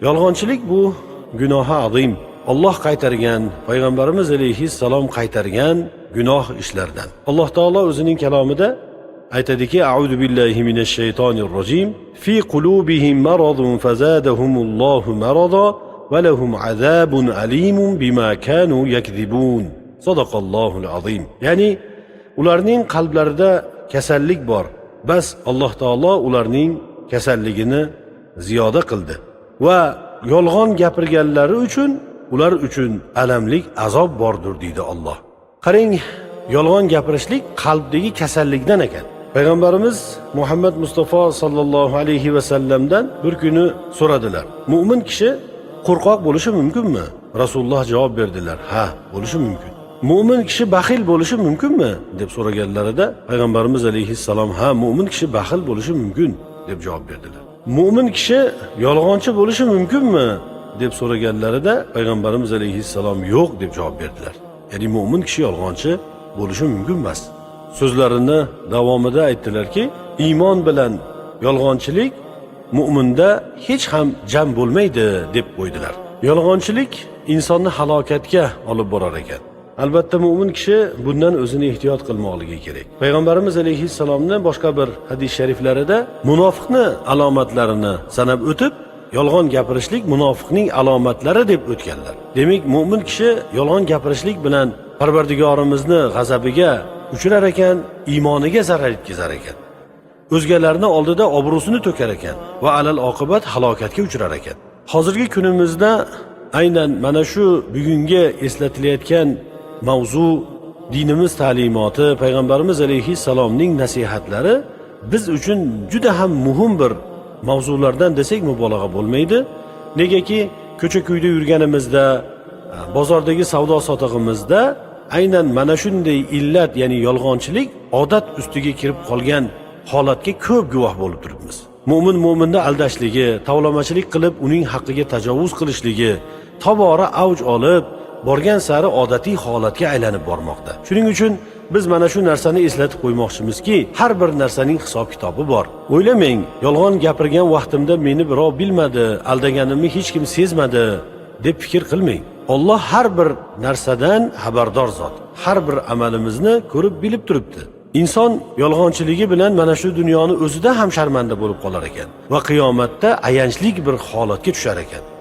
Yolg'onchilik bu gunohi azim. Alloh qaytargan, payg'ambarimiz alayhissalom qaytargan gunoh ishlardan. Alloh taolo o'zining kalomida aytadiki: "A'udhu billahi minash shaytonir rojim. Fi qulubihim maradun fazadahumullohu marada va lahum azabun alimun bima kanu yakzibun." Sadaqallohul azim. Ya'ni ularning qalblarida kasallik bor. Bas Alloh taolo ularning kasalligini ziyoda qildi va yolg'on gapirganlari uchun ular uchun alamlik azob bordir, deydi Alloh. Qarang, yolg'on gapirishlik qalbdagi kasallikdan ekan. Payg'ambarimiz Muhammad Mustafa sallallohu alayhi va sallamdan bir kuni so'radilar: "Mo'min kishi qo'rqoq bo'lishi mumkinmi?" Rasululloh javob berdilar: "Ha, bo'lishi mumkin." "Mo'min kishi baxil bo'lishi mumkinmi?" deb so'raganlarida payg'ambarimiz alayhissalom: "Ha, mo'min kishi baxil bo'lishi mumkin", deb javob berdilar. "Mo'min kishi yolg'onchi bo'lishi mumkinmi?" deb so'raganlarida payg'ambarimiz alayhissalom "Yo'q", deb javob berdilar. Ya'ni mo'min kishi yolg'onchi bo'lishi mumkin emas. So'zlarini davomida aytdilarki, iymon bilan yolg'onchilik mo'minda hech ham jam bo'lmaydi, deb qo'ydilar. Yolg'onchilik insonni halokatga olib borar ekan. Albatta, mo'min kishi bundan o'zini ehtiyot qilmoqligi kerak. Payg'ambarimiz alayhissalomni boshqa bir hadis shariflarida munofiqni alomatlarini sanab o'tib, yolg'on gapirishlik munofiqning alomatlari deb o'tganlar. Demak, mo'min kishi yolg'on gapirishlik bilan Parvardigorimizni g'azabiga uchrar ekan, iymoniga zarar yetkazar ekan. O'zgalarni oldida obro'sini to'kar ekan va alal oqibat halokatga uchrar ekan. Hozirgi kunimizda aynan mana shu bugungi eslatilayotgan mavzu, dinimiz ta'limoti, payg'ambarimiz alayhissalomning nasihatlari biz uchun juda ham muhim bir mavzulardan desak, mubolag'a bo'lmaydi. Negaki ko'cha ko'yda yurganimizda, bozordagi savdo sotig'imizda aynan mana shunday illat, ya'ni yolg'onchilik odat ustiga kirib qolgan holatga ko'p guvoh bo'lib turibmiz. Mo'min mo'minni aldashligi, tovlamachilik qilib uning haqqiga tajovuz qilishligi tobora avj olib borgan sari odatiy holatga aylanib bormoqda. Shuning uchun biz mana shu narsani eslatib qo'ymoqchimizki, har bir narsaning hisob kitobi bor. O'ylamang, yolg'on gapirgan vaqtimda meni birov bilmadi, aldaganimni hech kim sezmadi, deb fikr qilmang. Olloh har bir narsadan xabardor zot. Har bir amalimizni ko'rib bilib turibdi. Inson yolg'onchiligi bilan mana shu dunyoni o'zida ham sharmanda bo'lib qolar ekan va qiyomatda ayanchli bir holatga tushar ekan.